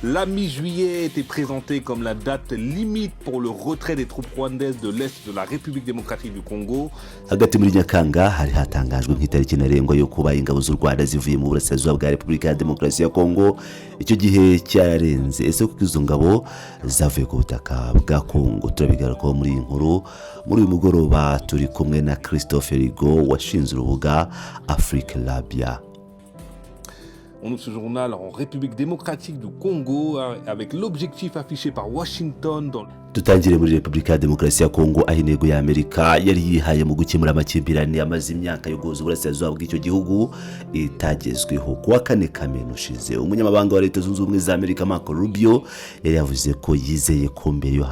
La mi-juillet était présentée comme la date limite pour le retrait des troupes rwandaises de l'Est de la République démocratique du Congo. Hagati muri Nyakanga hari hatangajwe nk'itariki ntarengwa yo kuba ingabo z'u Rwanda zivuye mu burasirazuba bwa Repubulika ya Demokarasi ya Kongo. Icyo gihe cyararenze. Ese kuko izo ngabo zavuye ku butaka bwa Kongo? Turabigarukaho muri iyi nkuru. Muri uyu mugoroba turi kumwe na Christophe Rigo, washinze urubuga Afrikarabia. On ouvre ce journal en République démocratique du Congo, hein, avec l'objectif affiché par Washington dans Dutangire muri Repubulika ya Demokarasi ya Kongo, aho intego ya Amerika yari yihaye mu gukemura amakimbirane amaze imyaka yo guhuza uburasirazuba bw'icyo gihugu itagezweho. Ku wa 4 Kamena ushize, umunyamabanga wa Leta Zunze Ubumwe za Amerika, Marco Rubio, yari yavuze ko yizeye ko mbere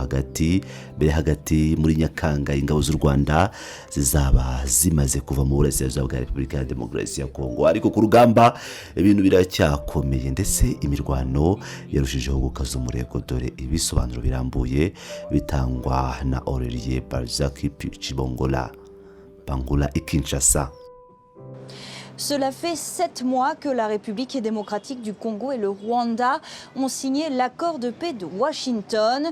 hagati muri Nyakanga ingabo z'u Rwanda zizaba zimaze kuva mu burasirazuba bwa Repubulika ya Demokarasi ya Kongo. Ariko ku rugamba ibintu biracyakomeye, ndetse imirwano yarushijeho gukaza umurego. Dore ibisobanuro birambuye bitangwa na Aurelien Barzaki Chibongola Bangula i Kinshasa. Cela fait 7 mois que la République démocratique du Congo et le Rwanda ont signé l'accord de paix de Washington.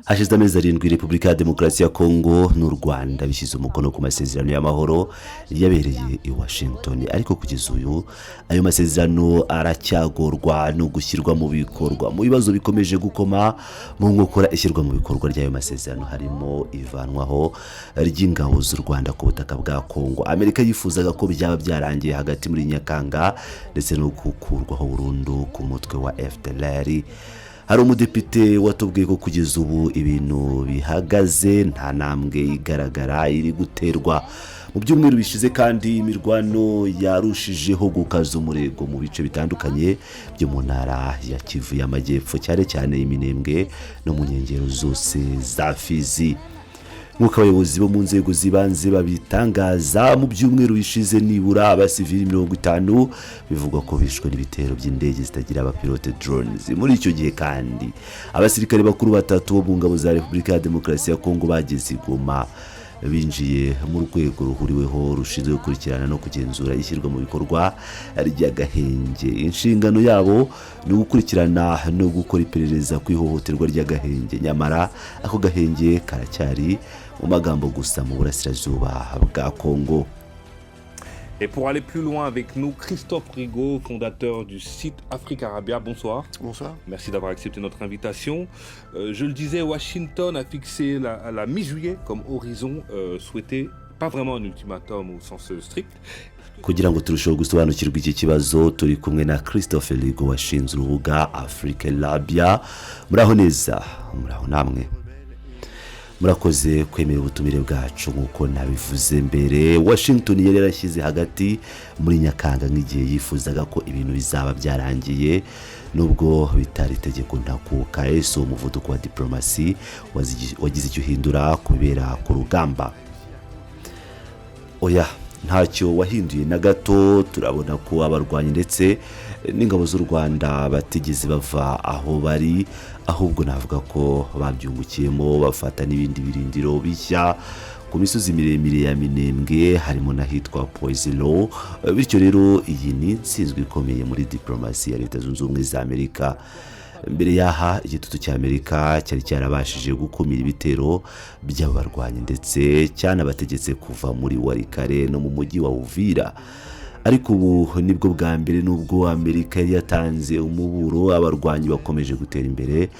Hashize amezi 7 Repubulika ya Demokarasi ya Kongo n'u Rwanda bishyize umukono ku masezerano y'amahoro yabereye i Washington, ariko kugeza uyu ayo masezerano aracyagorwa no gushyirwa mu bikorwa. Mu bibazo bikomeje gukoma mu nkokora ishyirwa mu bikorwa ry'ayo masezerano harimo ivanwaho ry'ingabo z'u Rwanda ku butaka bwa Kongo. Amerika yifuzaga ko byaba byarangiye hagati muri Nyakanga, ndetse no gukurwaho burundu ku mutwe wa FDLR. Hari umudepite watubwiye ko kugeza ubu ibintu bihagaze, nta ntambwe igaragara iri guterwa. Mu byumweru bishize kandi imirwano yarushijeho gukaza umurego mu bice bitandukanye byo mu ntara ya Kivu y'Amajyepfo, cyane cyane Iminembwe no mu nkengero zose za Fizi. Nk'uko abayobozi bo mu nzego z'ibanze babitangaza, mu byumweru bishize nibura abasivili 50 bivugwa ko bishwe n'ibitero by'indege zitagira abapilote, drones. Muri icyo gihe kandi abasirikare bakuru batatu bo mu ngabo za Repubulika ya Demokarasi ya Kongo bageze i Goma, binjiye mu rwego ruhuriweho rushinzwe gukurikirana no kugenzura ishyirwa mu bikorwa ry'agahenge. Inshingano yabo ni ugukurikirana no gukora iperereza ku ihohoterwa ry'agahenge. Nyamara ako gahenge karacyari mu magambo gusa mu burasirazuba bwa Kongo. Et pour aller plus loin avec nous, Christophe Rigaud, fondateur du site Afrikarabia. Bonsoir. Bonsoir. Merci d'avoir accepté notre invitation. Je le disais, Washington a fixé la mi-juillet comme horizon souhaité, pas vraiment un ultimatum au sens strict. Kugira ngo turusheho gusobanukirwa iki kibazo, turi kumwe na Christophe Rigo, washinze urubuga Afrikarabia. Muraho neza? Muraho namwe. Murakoze kwemera ubutumire bwacu. Nk'uko nabivuze mbere, Washington yari yarashyize hagati muri Nyakanga nk'igihe yifuzaga ko ibintu bizaba byarangiye, nubwo bitari itegeko ntakuka. Ese uwo muvuduko wa diporomasi wagize icyo uhindura ku bibera ku rugamba? Oya, ntacyo wahinduye na gato. Turabona ko abarwanyi ndetse n'ingabo z'u Rwanda batigeze bava aho bari, ahubwo navuga ko babyungukiyemo, bafata n'ibindi birindiro bishya ku misozi miremire ya Minembwe, harimo n'ahitwa Poizilo. Bityo rero iyi ni intsinzwi ikomeye muri diporomasi ya Leta Zunze Ubumwe za Amerika. Mbere y'aha igitutu cy'Amerika cyari cyarabashije gukumira ibitero by'aba barwanyi, ndetse cyanabategetse kuva muri Walikale no mu mujyi wa Uvira. Ariko ubu nibwo bwa mbere, nubwo Amerika yari yatanze umuburo, abarwanyi bakomeje gutera imbere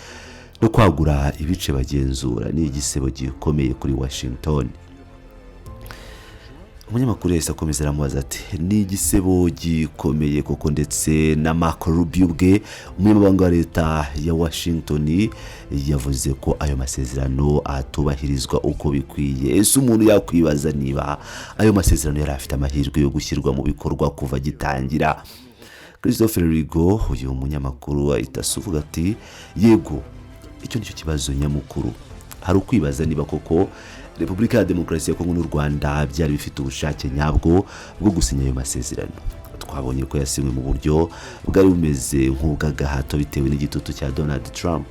no kwagura ibice bagenzura. Ni igisebo gikomeye kuri Washington. Umunyamakuru yahise akomeza aramubaza ati: "Ni igisebo gikomeye koko, ndetse na Marco Rubio ubwe, umunyamabanga wa leta ya Washington, yavuze ko ayo masezerano atubahirizwa uko bikwiye. Ese umuntu yakwibaza niba ayo masezerano yari afite amahirwe yo gushyirwa mu bikorwa kuva agitangira?" Christophe Rigo, uyu munyamakuru, ahita asuvuga ati: "Yego, icyo nicyo kibazo nyamukuru. Hari ukwibaza niba koko Repubulika ya Demokarasi ya Kongo n'u Rwanda byari bifite ubushake nyabwo bwo gusinya ayo masezerano. Twabonye ko yasinywe mu buryo bwari bumeze nk'ubw'agahato bitewe n'igitutu cya Donald Trump.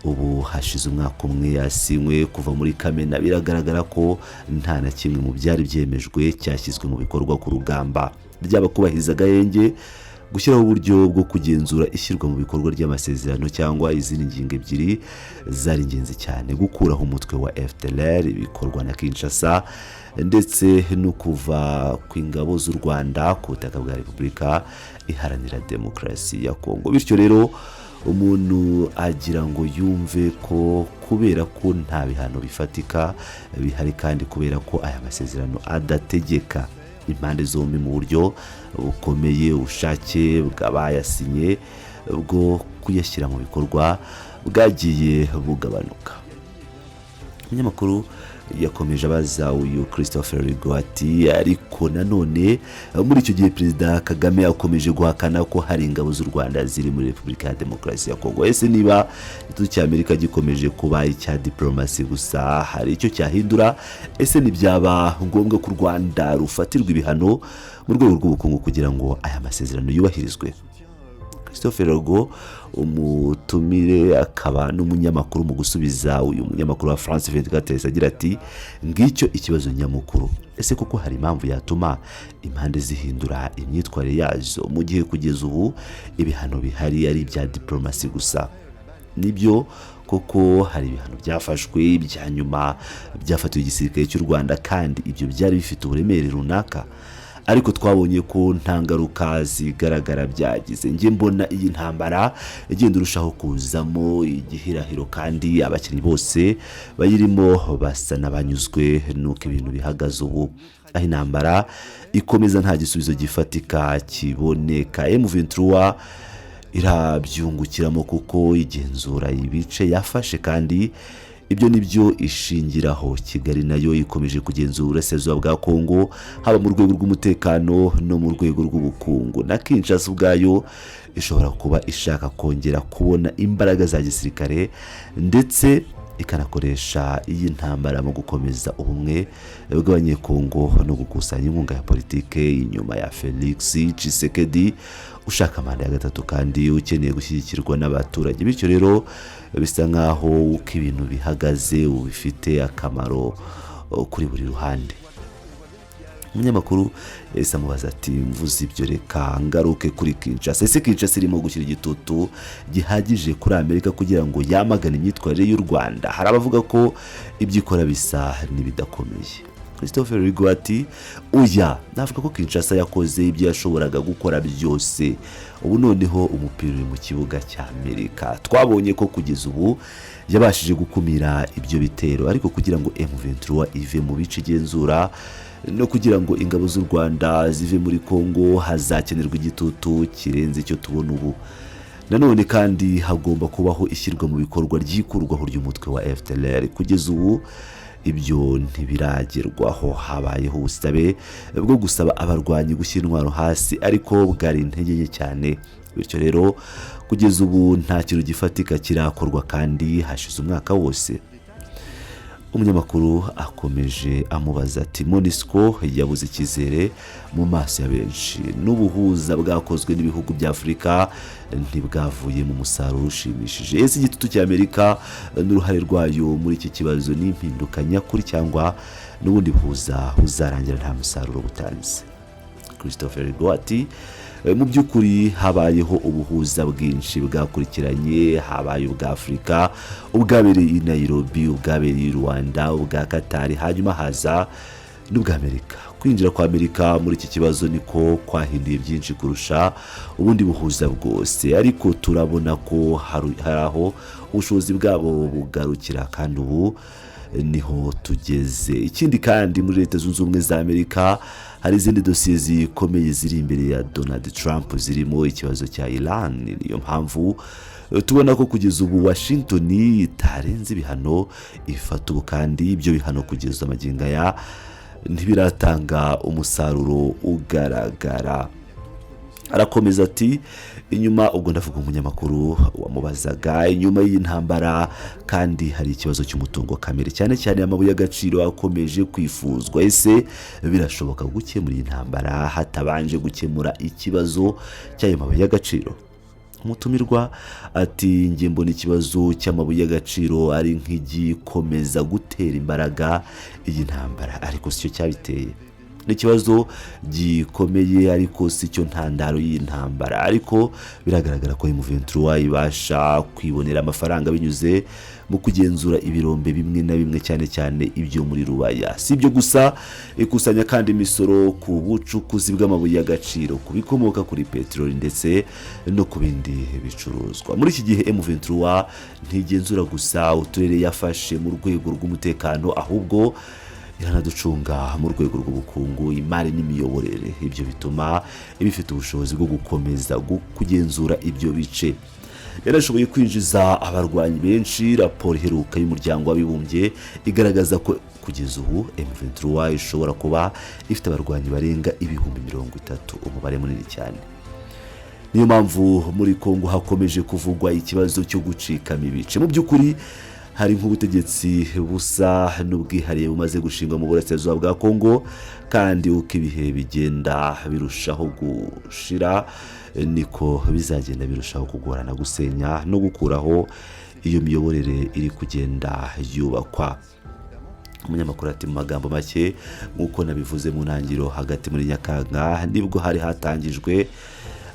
Ubu hashize umwaka umwe yasinywe, kuva muri Kamena, biragaragara ko nta na kimwe mu byari byemejwe cyashyizwe mu bikorwa ku rugamba, byaba kubahiriza agahenge. Gushyiraho uburyo bwo kugenzura ishyirwa mu bikorwa ry'amasezerano cyangwa izindi ngingo ebyiri zari ingenzi cyane: gukuraho umutwe wa FDLR bikorwa na Kinshasa, ndetse no kuva kw'ingabo z'u Rwanda ku butaka bwa Repubulika Iharanira Demokarasi ya Kongo. Bityo rero, umuntu agira ngo yumve ko kubera ko nta bihano bifatika bihari, kandi kubera ko aya masezerano adategeka impande zombi mu buryo bukomeye, ubushake bw'abayasinye bwo kuyashyira mu bikorwa bwagiye bugabanuka. Umunyamakuru yakomeje abaza uyu Christopher Rigo ati: "Ariko nanone muri icyo gihe Perezida Kagame yakomeje guhakana ko hari ingabo z'u Rwanda ziri muri Repubulika ya Demokarasi ya Kongo. Ese niba igitutu cy'Amerika gikomeje kuba icya diporomasi gusa, hari icyo cyahindura? Ese ntibyaba ngombwa ko u Rwanda rufatirwa ibihano mu rwego rw'ubukungu kugira ngo aya masezerano yubahirizwe?" Christopher Rogo, umutumire akaba n'umunyamakuru, mu gusubiza uyu munyamakuru wa France 24 agira ati: "Ngicyo ikibazo nyamukuru. Ese koko hari impamvu yatuma impande zihindura imyitwarire yazo mu gihe kugeza ubu ibihano bihari ari ibya diporomasi gusa? Nibyo koko hari ibihano byafashwe, ibya nyuma byafatiwe igisirikare cy'u Rwanda, kandi ibyo byari bifite uburemere runaka, ariko twabonye ko nta ngaruka zigaragara byagize. Njye mbona iyi ntambara igenda irushaho kuzamo igihirahiro, kandi abakinnyi bose bayirimo basa n'abanyuzwe n'uko ibintu bihagaze ubu, aho intambara ikomeza nta gisubizo gifatika kiboneka. M23 irabyungukiramo kuko igenzura ibice yafashe, kandi ibyo ni byo ishingiraho. Kigali nayo ikomeje kugenzura uburasirazuba bwa Kongo, haba mu rwego rw'umutekano no mu rwego rw'ubukungu. Na Kinshasa ubwayo ishobora kuba ishaka kongera kubona imbaraga za gisirikare, ndetse ikanakoresha iyi ntambara mu gukomeza ubumwe bw'Abanyekongo no gukusanya inkunga ya politike inyuma ya Felix Tshisekedi ushaka manda ya gatatu kandi ukeneye gushyigikirwa n'abaturage. Bityo rero, bisa nk'aho uko ibintu bihagaze ubu bifite akamaro kuri buri ruhande." Umunyamakuru yahise amubaza ati: "Mvuze ibyo, reka ngaruke kuri Kinshasa. Ese Kinshasa irimo gushyira igitutu gihagije kuri Amerika kugira ngo yamagane imyitwarire y'u Rwanda? Hari abavuga ko ibyo ikora bisa n'ibidakomeye." Christopher Rigo ati: "Oya, navuga ko Kinshasa yakoze ibyo yashoboraga gukora byose. Ubu noneho umupira uri mu kibuga cya Amerika. Twabonye ko kugeza ubu yabashije gukumira ibyo bitero, ariko kugira ngo M23 ive mu bice igenzura no kugira ngo ingabo z'u Rwanda zive muri Congo, hazakenerwa igitutu kirenze icyo tubona ubu. Nanone kandi hagomba kubaho ishyirwa mu bikorwa ry'ikurwaho ry'umutwe wa FDLR. Kugeza ubu ibyo ntibiragerwaho. Habayeho ubusabe bwo gusaba abarwanyi gushyira intwaro hasi, ariko bwari intege nke cyane. Bityo rero, kugeza ubu nta kintu gifatika kirakorwa kandi hashize umwaka wose." Umunyamakuru akomeje amubaza ati: "MONUSCO yabuze icyizere mu maso ya benshi, n'ubuhuza bwakozwe n'ibihugu bya Afurika ntibwavuye mu musaruro ushimishije. Ese igitutu cy'Amerika n'uruhare rwayo muri iki kibazo ni impinduka nyakuri, cyangwa n'ubundi buhuza buzarangira nta musaruro butanze?" Christopher Rigo ati: "Mu by'ukuri habayeho ubuhuza bwinshi bwakurikiranye. Habaye ubwa Afurika, ubwabereye i Nairobi, ubwabereye i Rwanda, ubwa Katari, hanyuma haza n'ubwa Amerika. Kwinjira kwa Amerika muri iki kibazo niko kwahinduye byinshi kurusha ubundi buhuza bwose, ariko turabona ko hari aho ubushobozi bwabo bugarukira, kandi ubu niho tugeze. Ikindi kandi, muri Leta Zunze Ubumwe za Amerika hari izindi dosiye zikomeye ziri imbere ya Donald Trump, zirimo ikibazo cya Iran. Niyo mpamvu tubona ko kugeza ubu Washington itarenze ibihano ifata ubu, kandi ibyo bihano kugeza amagingo aya ntibiratanga umusaruro ugaragara." Arakomeza ati: "Inyuma," ubwo ndavuga umunyamakuru wamubazaga, "inyuma y'iyi ntambara kandi hari ikibazo cy'umutungo kamere, cyane cyane amabuye y'agaciro akomeje kwifuzwa. Ese birashoboka gukemura iyi ntambara hatabanje gukemura ikibazo cy'ayo mabuye y'agaciro?" Umutumirwa ati: "Njye mbona ikibazo cy'amabuye y'agaciro ari nk'igikomeza gutera imbaraga iyi ntambara, ariko sicyo cyabiteye. Ni ikibazo gikomeye, ariko si cyo ntandaro y'intambara. Ariko biragaragara ko M23 ibasha kwibonera amafaranga binyuze mu kugenzura ibirombe bimwe na bimwe, cyane cyane ibyo muri Rubaya. Si ibyo gusa, ikusanya kandi imisoro ku bucukuzi bw'amabuye y'agaciro, ku bikomoka kuri peteroli ndetse no ku bindi bicuruzwa. Muri iki gihe M23 ntigenzura gusa uturere yafashe mu rwego rw'umutekano, ahubwo iranaducunga mu rwego rw'ubukungu, imari n'imiyoborere. Ibyo bituma iba ifite ubushobozi bwo gukomeza kugenzura ibyo bice. Yarashoboye kwinjiza abarwanyi benshi. Raporo iheruka y'Umuryango w'Abibumbye igaragaza ko kugeza ubu M23 ishobora kuba ifite abarwanyi barenga 30,000, umubare munini cyane. Niyo mpamvu muri Kongo hakomeje kuvugwa ikibazo cyo gucikamo ibice. Mu by'ukuri hari nk'ubutegetsi busa n'ubwihariye bumaze gushingwa mu burasirazuba bwa Kongo, kandi uko ibihe bigenda birushaho gushira niko bizagenda birushaho kugorana gusenya no gukuraho iyo miyoborere iri kugenda yubakwa. Umunyamakuru ati: "Mu magambo make, nk'uko nabivuze mu ntangiriro, hagati muri Nyakanga nibwo hari hatangijwe,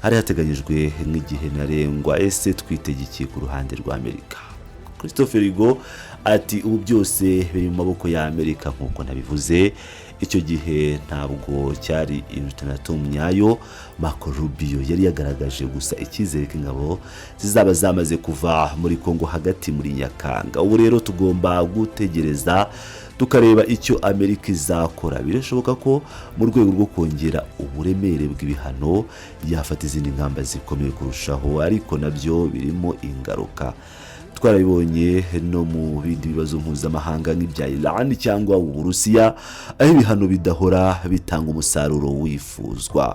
hari hateganyijwe nk'igihe ntarengwa. Ese twitege ku ruhande rwa Amerika?" Christophe Rigo ati: "Ubu byose biri mu maboko ya Amerika. Nk'uko nabivuze, icyo gihe ntabwo cyari ultimatum nyayo. Marco Rubio yari yagaragaje gusa icyizere ko ingabo zizaba zamaze kuva muri Kongo hagati muri Nyakanga. Ubu rero tugomba gutegereza tukareba icyo Amerika izakora. Birashoboka ko mu rwego rwo kongera uburemere bw'ibihano yafata izindi ngamba zikomeye kurushaho, ariko nabyo birimo ingaruka. Twarabibonye no mu bindi bibazo mpuzamahanga nk'ibya Iran cyangwa Uburusiya, aho ibihano bidahora bitanga umusaruro wifuzwa."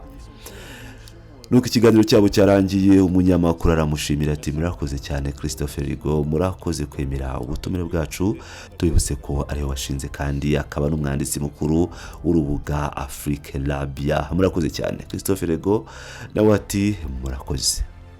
Nuko ikiganiro cyabo cyarangiye, umunyamakuru aramushimira ati: "Murakoze cyane, Christophe Rigo, murakoze kwemera ubutumire bwacu." Tubibutse ko ariwe washinze kandi akaba n'umwanditsi mukuru w'urubuga Afrique Labia. "Murakoze cyane." Christophe Rigo nawe ati: "Murakoze."